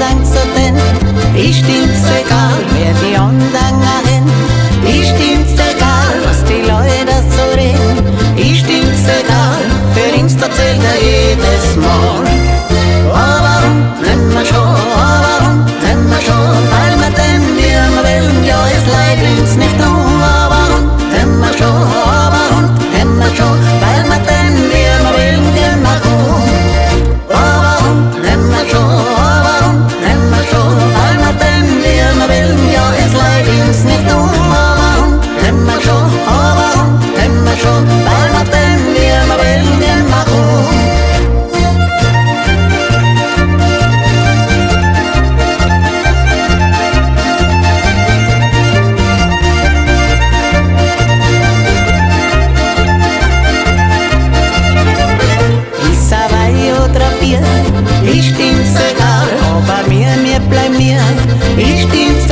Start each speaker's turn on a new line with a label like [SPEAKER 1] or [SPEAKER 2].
[SPEAKER 1] anderen zu denn. Ist uns egal, wer die anderen hin. Ist uns egal, was die Leute so reden. Ist uns egal, für uns da zählt er jedes Mal. Aber und wir schon, aber und wir schon, weil wir denn wie wir wollen, ja, es leid uns nicht um. Aber und wir schon, aber und wir schon, weil wir denn wie wir wollen, gehen wir um. Aber und wir schon, aber und wir schon, weil wir denn wie wir wollen, ja, es leid uns nicht um. Aber und wir schon, aber und wir schon, weil wir denn wie wir wollen, gehen wir um. Ist uns egal, aber mir bleiben mir. Ist uns